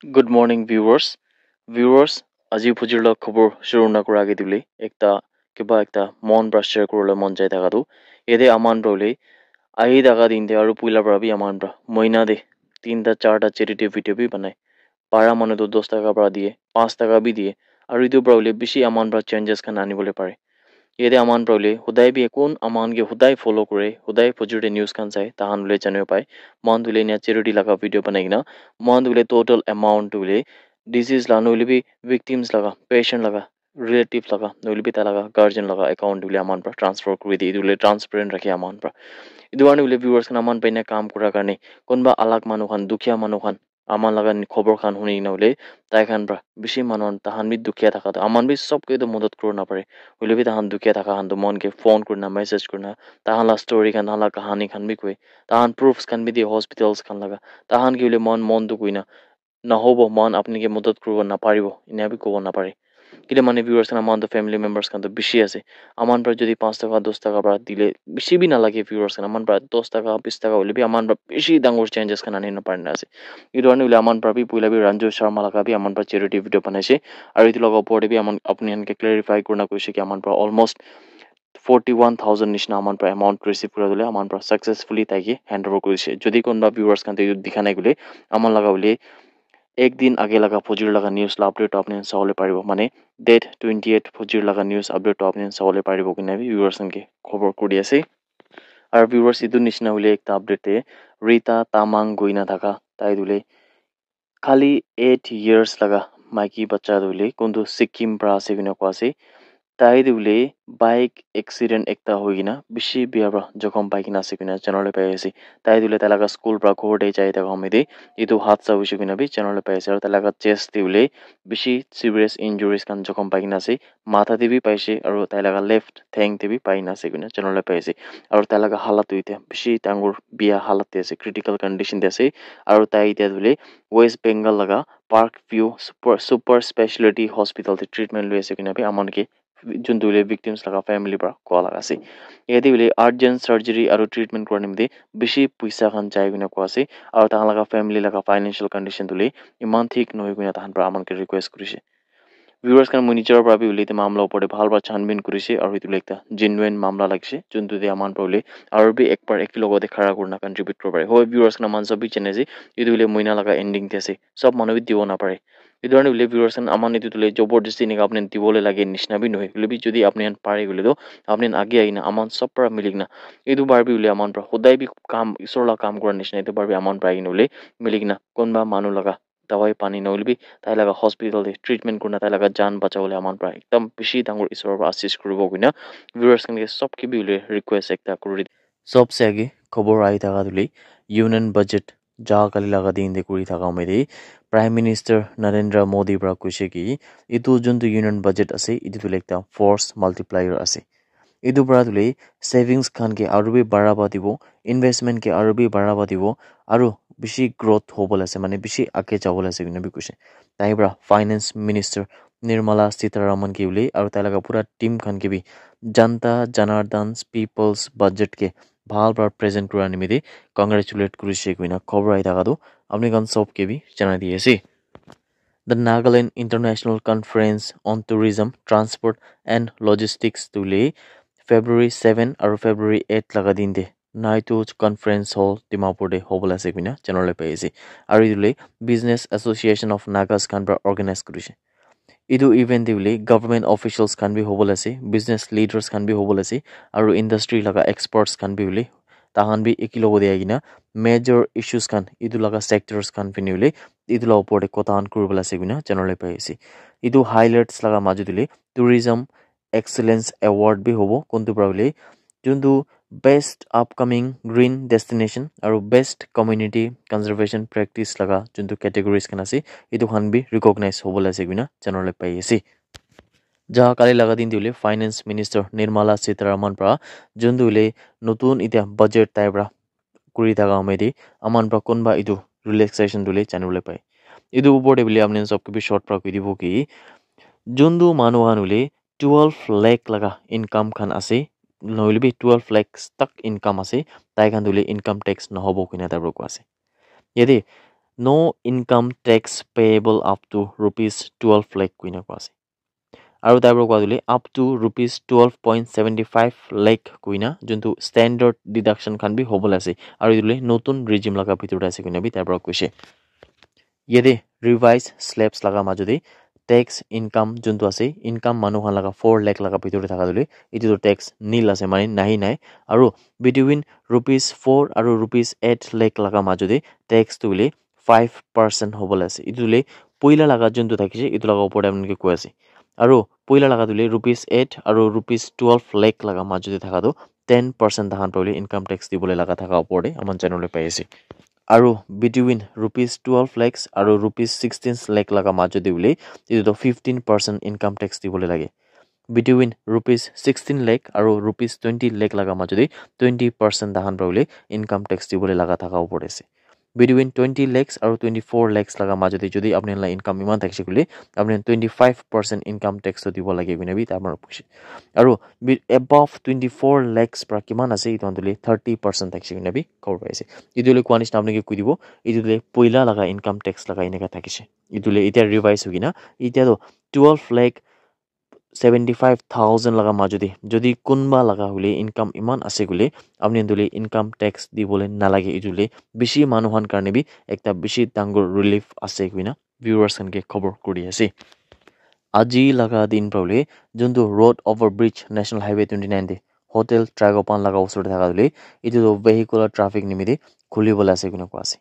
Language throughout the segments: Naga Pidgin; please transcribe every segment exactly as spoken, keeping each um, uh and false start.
Good morning, viewers. Viewers, aji phujir la khobor shuru na kura age dule ekta kiba ekta mon pra share kuribole mon jai thaka tu. Yate aman pra hule ahi thaka din te aru puila pra bi aman pra moina te tinta charta charity video bi banai. Para manu tu dos taka pra diye, panch taka bi diye. Aru etu pra hule bishi aman pra changes khan anibole pare. Yate aman pra hule hodai bi kun aman ke hodai follow kure, hodai phujur te news khan sai, tahan hule janibo pai. Mohan hule enia charity laga video banai kena, mohan hule total amount hule disease la nohole bi victims laga, patient laga, relative laga, nohole bi tai laga guardian laga account hule aman pra transfer kuri di. Etu hule transparent rakhe aman pra. Etu karne hule viewers khan aman pra enia kam kura karne kunba alag manu khan, dukhiya manu khan, aman laga ni khobor khan huni kena hule tai khan pra bishi manu khan tahan bi dukhiya thaka tu aman bi sob ke tu madad kuri na pare. Hule bi tahan dukhiya thaka khan tu mon ke phone kurina, message kurina, tahan la story khan, tahan la kahani khan bi koi, tahan proofs khan bi di hospitals khan laga. Tahan ke hule mon, mon dukh hoina nahobo, mohan apni ke madad kuribo naparibo, enia bi kobo napare. Kile mane viewers khan, aman toh family members khan toh bishi ase. Aman pra jodi panch taka, dos taka pra dile bishi bi nalage viewers khan. Aman pra dos taka, bis taka hoile bi aman pra bishi dangor changes khan ani na parina ase. Etu karne hoile aman pra bi puila bi Ranju Sharma laga bi aman pra charity video banaise. Aru etu laga opor te bi aman apni khan ke clarify kurina koise ki aman pra almost forty one thousand nishina aman pra amount receive kura dole aman pra successfully tai ke hand over kurise. Jodi kunba viewers khan te etu dikha nai koile, aman laga hoile ek din age laga phujir laga news la update toh apni khan sabole paribo, mane date twenty eight phujir laga news update toh apni khan sabole paribo koina bi viewers khan ke khobor kuri ase. Aru viewers, etu nishina hoile ekta update te Rita Tamang koina thaka tai tu hoile khali eight years laga maiki bacha tu hoile kuntu Sikkim pra ase koina koa ase. Tai tu hoile bike accident ekta hoi kena bishi bia pra jokhom pai kena ase koina janabole pai ase. Tai tu hoile tai laga school pra ghor te jai thaka home te etu hadsa hoise koina bi janabole pai ase. Aru tai laga chest te hoile bishi serious injuries khan jokhom pai kena ase. Matha te bi paise aru tai laga left theng te bi pai kena ase koina janabole pai ase. Aru tai laga halat tu etiya bishi dangor bia halat te ase, critical condition te ase. Aru tai etiya tu hoile West Bengal laga Park View Super, Super Speciality Hospital te treatment lui ase koina bi aman ke juntu hoile victims laga family pra koa laga ase. Yate hoile urgent surgery aru treatment kura nimite bishi poisa khan jai koina koa ase. Aru tahan laga family laga financial condition tu hoile eman thik nohoi koina tahan pra aman ke request kurise. Viewers khan, moi nijor pra bi hoile etu mamla opor te bhal pra chanbin kurise aru etu hoile ekta genuine mamla lagise, juntu te aman pra hoile aru bi ek bar eki logot te khara kurina contribute kuribo pare. Hoi viewers khan, aman sob bi jane ase etu hoile moina laga ending te ase, sob manu bi dibo napare. Etu karne hoile viewers khan, aman etu tu hoile jabardasti enika apni khan dibole lage nishina bi nohoi. Hoile bi jodi apni khan pare koile toh apni khan age ahina aman sob pra mili kena etu bar bi hoile aman pra hodai bi kam, isor la kam kura nishina etu bar bi aman pra ahina hoile mili kena kunba manu laga dawai pani nohole bi tai laga hospital te treatment kurina tai laga jaan bachabole aman pra ekdum bishi dangor isor pra asis kuribo koina viewers khan ke sob ke bi hoile request ekta kuri. Sobse age khobor ahi thaka tu hoile union budget ja kali laga din te kuri thaka home te Prime Minister Narendra Modi pra koise ki etu juntu union budget ase etu tu hoile ekta force multiplier ase. Etu pra tu hoile savings khan ke aru bi baraba dibo, investment ke aru bi baraba dibo, aru bishi growth hobole ase, mane bishi age jabole ase koina bi koise. Tai pra Finance Minister Nirmala Sitharaman ke hoile aru tai laga pura team khan ke bi Janta Janardan's People's Budget ke bhal pra present kura nimite congratulate kurise koina khobor ahi thaka tu apni khan sob ke bi janai di ase. The Nagaland International Conference on Tourism, Transport and Logistics tu hoile February seven aru February eight laga din te Naitu Conference Hall Dimapur te hobole ase koina janabole pai ase. Aru etu hoile Business Association of Nagas khan pra organize kurise. Etu event te hoile government officials khan bi hobole ase, business leaders khan bi hobole ase, aru industry laga experts khan bi hoile tahan bi eki logot te ahi kena major issues khan etu laga sectors khan fini hoile etu la opor te kotha khan kuribole ase koina janabole pai ase. Etu highlights laga majot te hoile Tourism Excellence Award bi hobo, kuntu pra hoile juntu Best Upcoming Green Destination aru Best Community Conservation Practice laga juntu categories khan ase etu khan bi recognize hobole ase koina janabole pai ase. Ja kali laga din te hoile Finance Minister Nirmala Sitharaman pra juntu hoile notun etiya budget tai pra kuri thaka home te aman pra kunba etu relaxation tu hoile janabole pai. Etu opor te hoile apni khan sob ke bi short pra koi dibo ki juntu manu khan hoile twelve lakh laga income khan ase, nohole bi twelve lakhs tak income ase, tai khan tu hoile income tax nohobo koina tai pra koi ase. Yate "No income tax payable up to rupees twelve lakh," kuina koa ase. Aru tai para koa tu hoile up to rupees twelve point seventy five lakh kuina juntu standard deduction khan bi hobole ase. Aru etu hoile notun regime laga bhitor te ase kuina bi tai para koise. Yate revise slabs laga majo te tax income juntu ase, income manu khan laga four lakh laga bhitor te thaka tu hoile etu tu tax nil ase, mane nahi nai. Aru between rupees four aru rupees eight lakh laga majo te tax tu hoile five percent hobole ase. Etu hoile poila laga juntu thakise, etu laga opor te apni koi ase. Aru poila laga tu hoile rupees eight aru rupees twelve lakh laga majo te thaka tu ten percent tahan para hoile income tax dibole laga thaka opor te aman janole pai ase. Aru between rupees twelve lakhs aru rupees sixteen lakh laga majo te hoile etu tu fifteen percent income tax dibole lage. Between rupees sixteen lakh aru rupees twenty lakh laga majo te twenty percent tahan para hoile income tax dibole laga thaka opor te ase. Between twenty lakhs aru twenty four lakhs laga majo te jodi apni la income iman thakise koile apni twenty five percent income tax to dibo lage koina bi tai para koise. Aru bi- above twenty four lakhs para kiman ase etu khan tu hoile thirty percent thakise koina bi khobor pai ase. Etu hoile koa nishina apni ke koi dibo, etu hoile poila laga income tax laga eneka thakise. Etu hoile etia revise hoi kena etia tu twelve lakh seventy five thousand laga majo te jodi kunba laga hoile income iman ase koile apni tu hoile income tax dibole nalage. Etu hoile bishi manu khan karne bi ekta bishi dangor relief ase koina viewers khan ke khobor kuri ase. Aji laga din para hoile juntu road over bridge National Highway twenty nine te Hotel Tragopan laga osor te thaka tu hoile etu tu vehicular traffic nimite khuli bole ase koina koa ase.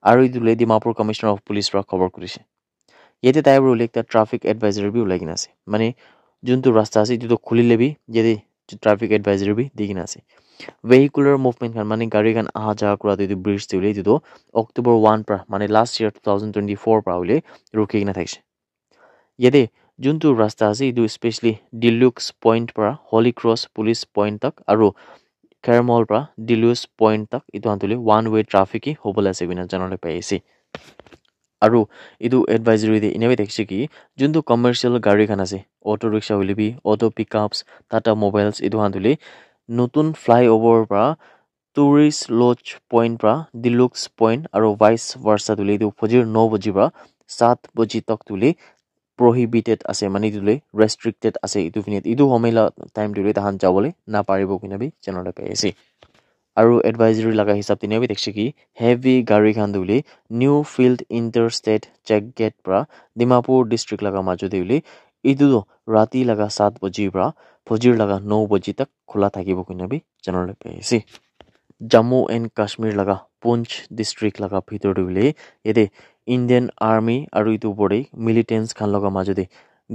Aru etu hoile Dimapur Commissioner of Police para khobor kurise. Yate tai para hoile ekta traffic advisory bi ulai kena ase. Mane juntu rasta ase etu tu khuli le bi yate traffic advisory bi di kena ase. Vehicular movement khan mane gari khan aha ja kura tu etu bridge te hoile etu tu October one para mane last year two thousand twenty four para hoile rukhi kena thakise. Yate juntu rasta ase etu specially Deluxe Point para Holy Cross Police Point tak aru Carmel para Deluxe Point tak etu khan tu hoile one way traffic he hobole ase koina janole pai ase. Aru etu advisory te ena bi thakise ki juntu commercial gari khan ase, auto rickshaw hoile bi, auto pickups, Tata Mobiles etu khan tu hoile notun flyover para Tourist Lodge Point para Deluxe Point aru vice versa tu hoile etu fajir no baji para saat baji tak tu hoile prohibited ase, mane etu hoile restricted ase. Etu fine etu homoi la time tu hoile tahan jabole na paribo koina bi janole pai ase. Aru advisory laga hisab te ena bi thakise ki heavy gari khan tu hoile New Field Interstate Check Gate para Dimapur district laga majo te hoile etu tu rati laga saat baji para fajir laga no baji tak khula thakibo koina bi janole pai ase. Jammu and Kashmir laga Poonch district laga bhitor te hoile yate Indian Army aru etu opor te militants khan laga majo te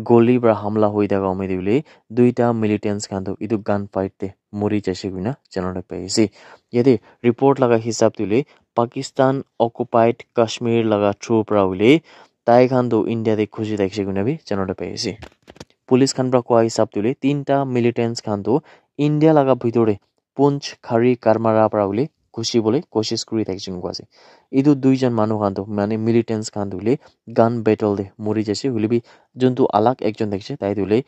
goli para hamla hoi thaka homoi te hoile duita militants khan tu etu gun fight te mori jaise koina janole pai ase. Yate report laga hisab te hoile Pakistan occupied Kashmir laga through para hoile tai khan tu India te khuji thakise koina bi janole pai ase. Police khan para koa hisab te hoile tinta militants khan tu India laga bhitor te Poonch Khari Karmara para hoile khushi bole koshish kuri thakise koina koa ase. Etu duijon manu khan tu mane militants khan tu hoile gun battle te mori jaise, hoile bi juntu alag ekjon thakise tai tu hoile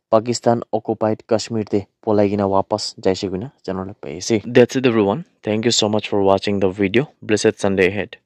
Pakistan occupied Kashmir te polai kena wapas jaise koina janole pai ase. That's it everyone. Thank you so much for watching the video. Blessed Sunday ahead.